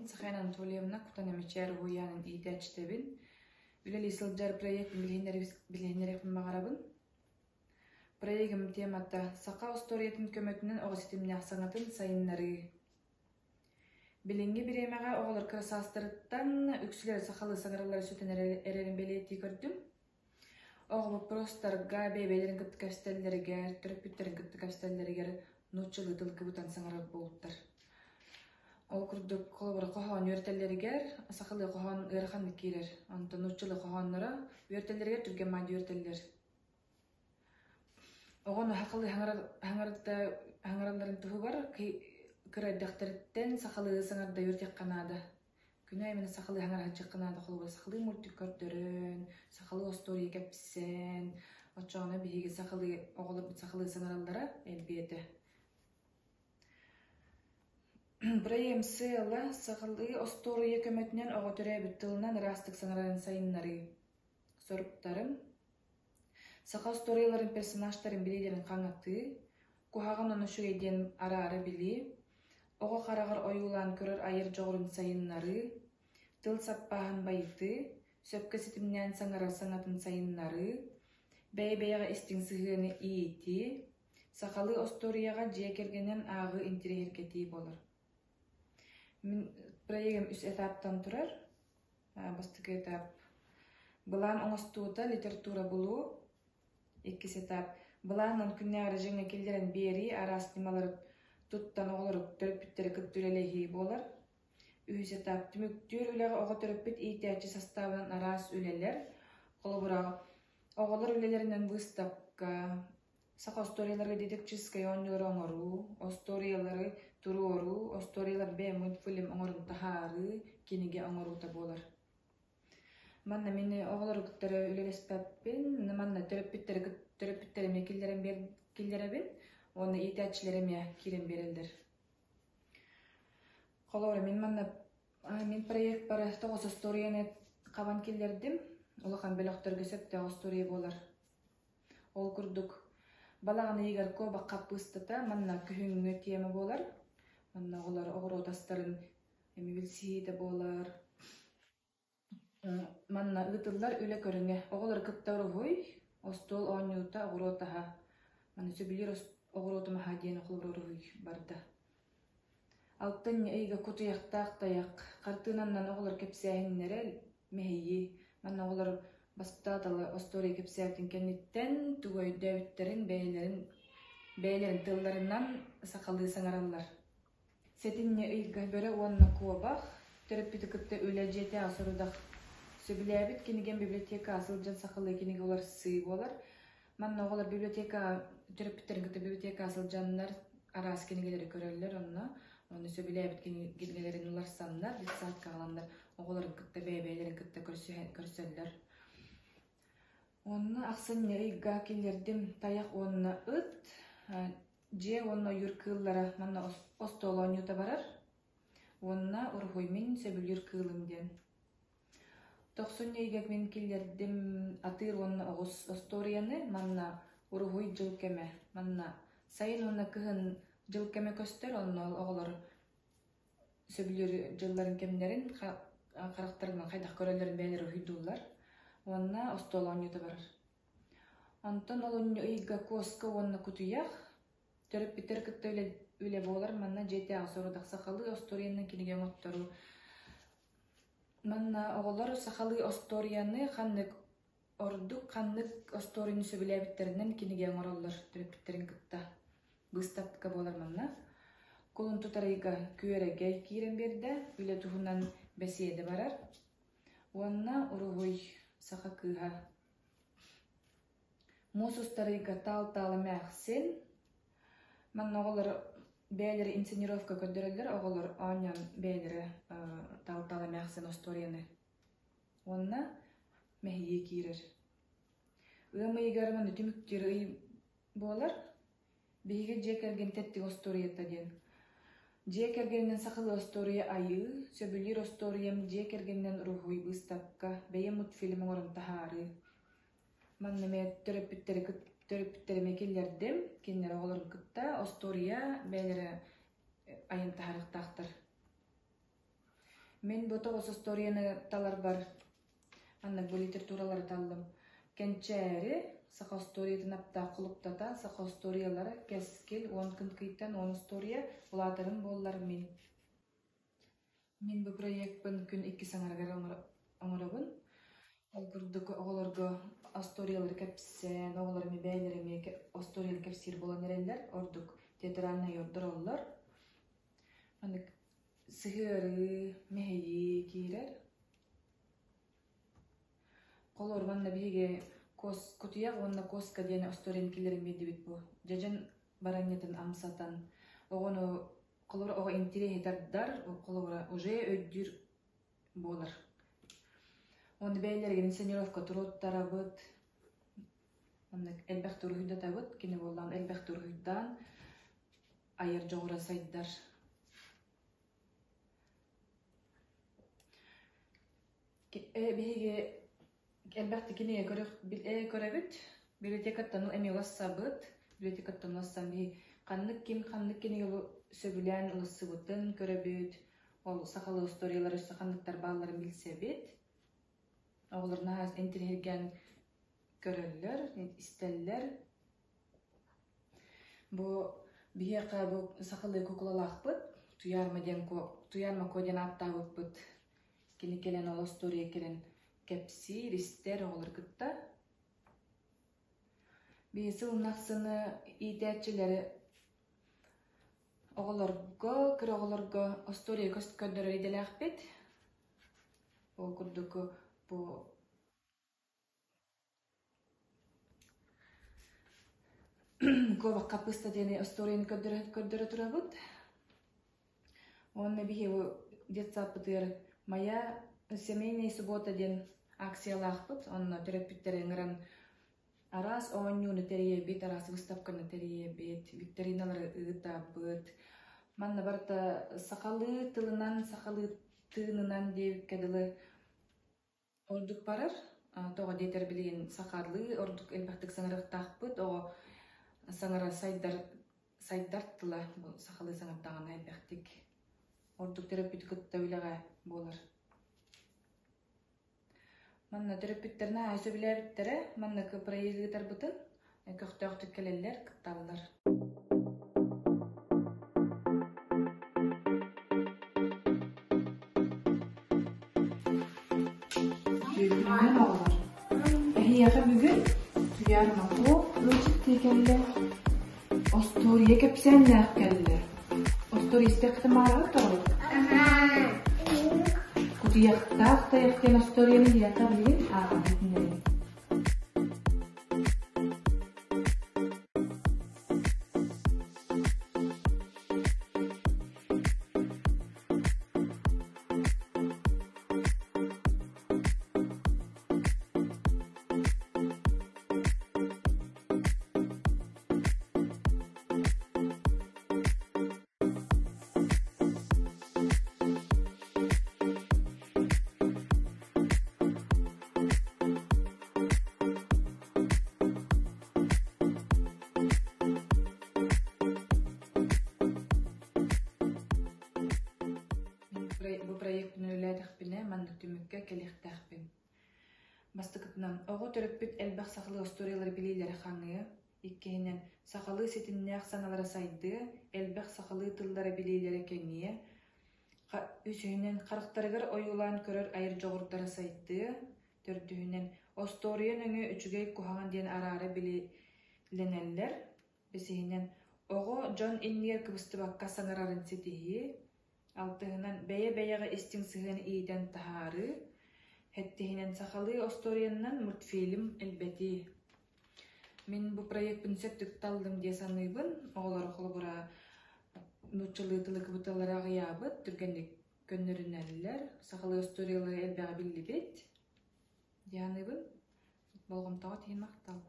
Мин Сахаяна Анатольевна Кутана Мичээр уһуйаанын иитээччитэбин. Үлэлии сылдьар проект билиһиннэриэхпин баҕарабын. Проегым темата «Саха остуоруйатын көмөтүнэн оҕо ситимнээх саҥатын сайыннарыы». Билиҥҥи бириэмэҕэ оҕолор кыра саастарыттан үксүлэрэ сахалыы саҥараллара сүтэн эрэрин бэлиэтии көрдүм. Оҕо боппуруостарга бэйэ-бэйэлэрин кытта кэпсэтэллэригэр, төрөппүттэрин кытта кэпсэтэллэригэр нууччалыы тыл кыбытан саҥарар буолбуттар. Ол курдук, холобура, хоһоон үөрэтэллэригэр сахалыы хоһоон ыараханнык киирэр, онтон нууччалыы хоһоонноро үөрэтэллэригэр түргэн маайда үөрэтэллэр. Оҕону сахалыы саҥаралларын туһугар кыра эрдэхтэриттэн сахалыы саҥарда үөрэтиэххэ наада. Күнү эмиэ сахалыы саҥара сылдьыахха наада, холобура, сахалыы мультик көрдөрөн, сахалыы остуоруйа кэпсээн, оччоҕуна биһиги сахалыы оҕолорбут сахалыы саҥараллара элбиэ этэ. Бырайыам сыала сахалыы остуоруйа көмөтүнэн оҕо төрөөбүт тылынан ыраастык саҥарарын сайыннарыы. Соруктарым Саха остуоруйаларын персонажтарын билиилэрин хаҥатыы, куһаҕан уонна үчүгэй диэн араара билии, оҕо хараҕар ойуулаан көрөр айар дьоҕурун сайыннарыы, тыл саппааһын байытыы, сөпкө ситимнээн саҥарар саҥатын сайыннарыы, бэйэ-бэйэҕэ истиҥ сыһыаны иитии, сахалыы остуоруйаҕа дьиэ кэргэнинэн ааҕыы интэриэһиргэтии буолар. Мин проегым үс этаптан турар. Бастакы этап былаан оҥостуута, литература булуу. Иккис этап былаанынан күннээҕи режимҥэ киллэрэн биэрии, араас ньымалары туттан оҕолору төрөппүттэри кытта үлэлэһии буолар. Үһүс этап түмүктүүр үлэҕэ оҕо төрөппүт иитээччи састаабынан араас үлэлэр, холобура, оҕолор үлэлэринэн быыстапка, Саха остуоруйаларга детективскэй оонньуулары оҥоруу, остуоруйалары туруоруу, остуоруйалар бэйэ мультфильм оҥорон таһаарыы, кинигэ оҥоруута буолар. Манна мин оҕолору кытта үлэлэспэппин, манна төрөппүттэри төрөппүттэри эмиэ киллэрэн киллэрэбин уонна иитээччилэр эмиэ киирэн биэрэллэр. Холобура, мин манна мин проекпар тоҕус остуоруйаны хабан киллэрдим. Улахан бөлөхтөргө сөптөөх остуоруйа буолар. Ол курдук, балаҕан ыйыгар куобах хаппыыстата манна күһүҥҥү тиэмэ буолар. Манна оҕолор оҕуруот астарын эмиэ билсиһиитэ буолар. Манна ыытыллар үлэ көрүҥэ. Оҕолору кытта уруһуй, остуол оонньуута, оҕуруот аһа. Маны сөбүлүүр оҕуруотум аһа диэн холобур уруһуй барда. Алтынньы ыйга кутуйахтаах тайах хартыынаннан оҕолор кэпсээһиннэрэ мэһийии. Манна оҕолор бастааталы остуоруйа кэпсээбитин кэнниттэн тугу өйдөөбүттэрин бэйэлэрин бэйэлэрин тылларынан сахалыы саҥараллар. Сэтинньи ыйга бөрө уонна куобах, төрөппүтү кытта үлэ дьиэтээҕи сорудах сөбүлээбит кинигэм библиотекаҕа сылдьан сахалыы кинигэ уларсыы буолар. Манна оҕолор библиотекаҕа төрөппүттэрин кытта библиотекаҕа сылдьаннар араас кинигэлэри көрөллөр онно. Ону сөбүлээбит кинигэлэрин уларсаннар, детсадка аҕаланнар оҕолорун кытта бэйэ-бэйэлэрин кытта көрсөллөр. Онно ахсынньы ыйга киллэрдим тайах уонна ыт, дьиэ уонна ойуур кыыллара манна остуол оонньуута барар. Уонна уруһуй мин сөбүлүүр кыылым диэн. Тохсунньу ыйга мин киллэрдим атыыр уонна оҕус остуоруйаны, манна уруһуй дьыл кэмэ, манна сайын уонна кыһын дьыл кэмэ көстөр, онно оҕолор сөбүлүүр дьылларын кэмнэрин харахтарынан хайдах көрөллөрүн бэйэлэрэ уһуйдууллар уонна остуол оонньуута барар. Онтон олунньу ыйга куоска уонна кутуйах төрөппүттэр кытта үлэ, үлэ буолар. Манна дьиэтээҕи сорудах сахалыы остуоруйанан кинигэ оҥотторуу. Манна оҕолор сахалыы остуоруйаны ханнык ордук ханнык остуоруйаны сөбүлээбиттэринэн кинигэ оҥороллор төрөппүттэрин кытта. Быыстапка буолар манна. Кулун тутар ыйга күөрэгэй киирэн биэрдэ, үлэ туһунан бэсиэдэ барар. Уонна уруһуй саха кыыһа. Муус устар ыйга таал-таал эмээхсин. Манна оҕолор бэйэлэрэ инсценировка көрдөрөллөр, оҕолор оонньоон бэйэлэрэ таал-таал эмээхсин остуоруйаны. Уонна мэһийии киирэр. Ыам ыйыгар манна түмүктүүр ый буолар. Биһиги дьиэ кэргэн тэттик остуоруйата диэн. Дьиэ кэргэнинэн сахалыы остуоруйа айыы, сөбүлүүр остуоруйам дьиэ кэргэнинэн уруһуй быыстапка, бэйэм мультфильм оҥорон таһаарыы. Манна эмиэ төрөппүттэри төрөппүттэри эмиэ киллэрдим. Кинилэр оҕолорун кытта остуоруйа бэйэлэрэ айан таһаарыахтаахтар. Мин бу тоҕус остуоруйаны таларбар маннык бу литературалары таллым. Кэнчээри, саха остуоруйатын аптаах кулуптата, саха остуоруйалара, кэскил, уон кынкыйтан уон остуоруйа, улаатарым буоллар мин. Мин бу проекпын күн иккис аҥарыгар оҥоробун. Ол курдук оҕолорго остуоруйалары кэпсээн, оҕолор эмиэ бэйэлэрэ эмиэ остуоруйаны кэпсиир буолан эрэллэр, ордук театральнай ордороллор. Маннык сыһыарыы, мэһэйии киирэр. Холобур, манна биһиги кос, кутуйах уонна куоска диэн остуоруйаны киллэрэн биэрдибит бу. Дьэдьэн баранньатын амсатан, оҕону холобура оҕо интириэһи тардар, холобура уже өйдүүр буолар. Уонна бэйэлэригэр инсценировка туруоттарабыт, маннык элбэх уруһуйдатабыт, кини буоллаҕына элбэх уруһуйдаан айар дьоҕура сайдар. Биһиги элбэхтик кинигэ көрөбүт, библиотекаттан эмиэ улассабыт, библиотекаттан улассан биһи ханнык ким ханнык кинигэ сөбүлээн ылыссыбытын көрөбүт, ол сахалыы историялар өссө ханныктар баалларын билсэбит. Оҕолор наһаа интириэһиргээн көрөллөр, истэллэр. Бу биһиэхэ бу сахалыы куклалаахпыт, Туйаарма диэн Туйаарма Куо диэн ааттаабыппыт. Кини кэлэн ол остуоруйа кэлэн кэпсиир, истэр оҕолору кытта. Биһи сылын ахсыны иитээччилэри оҕолорго, кыра оҕолорго остуоруйа көрдөрөр идэлээхпит. Ол курдук бу Куобах хаппыста диэн остуоруйаны көрдөрө турабыт. Уонна биһиги бу детсадпытыгар «Моя семейная суббота» диэн акциялаахпыт. Онно төрөппүттэри ыҥыран араас оонньууну тэрийэбит, араас выставканы тэрийэбит, викториналары ыытабыт. Манна барыта сахалыы тылынан, сахалыы тыынынан диэбиккэ дылы Ордук барар, тоҕо диэтэр билигин сахалыы ордук элбэхтик саҥарыахтаахпыт, оҕо саҥара сайдар сайдар тыла бу сахалыы саҥардаҕына элбэхтик ордук төрөппүтү кытта үлэҕэ буолар. Манна төрөппүттэр наһаа сөбүлээбиттэрэ, маннык проект ыытарбытын көхтөөхтүк кэлэллэр, кытталлар. Бүгүҥҥү оҕолор, эһиэхэ бүгүн Туйаар Маков ыалдьыттыы кэллэ, остуоруйа кэпсээннээх кэллэ. Остуоруйа истэххитин баҕараҕыт оҕолор? Кутуйахтаах тайах диэн остуоруйаны эһиэхэ билигин ааҕан иһитиннэриэм. Бу проекпын үлэлээтэхпинэ, маннык түмүккэ кэлиэхтээхпин. Бастакытынан, оҕо төрөппүт элбэх сахалыы остуоруйалары билиилэрэ хаҥыа. Иккиһинэн, сахалыы ситимнээх саҥалара сайдыа, элбэх сахалыы тыллары билиилэрэ кэҥиэ. Үсүһүнэн, харахтарыгар ойуулаан көрөр айар дьоҕурдара сайдыа. Төрдүһүнэн, остуоруйа нөҥүө үчүгэй куһаҕан диэн араара билилэнэллэр. Бэсиһинэн, оҕо дьон иннигэр кыбыстыбакка саҥарарын ситиһии. Алтыһынан, бэйэ-бэйэҕэ истиҥ сыһыаны иитэн таһаарыы. Сэттиһинэн, сахалыы остуоруйаннан мультфильм элбэтии. Мин бу проекпын сөптүк таллым дии саныыбын. Оҕолор холобура нууччалыы тылы кыбыталлара аҕыйаабыт, түргэнник көннөрүнэллэр, сахалыы остуоруйалары элбэҕи биллибит дии саныыбын. Болҕомтоҕут иһин махтал.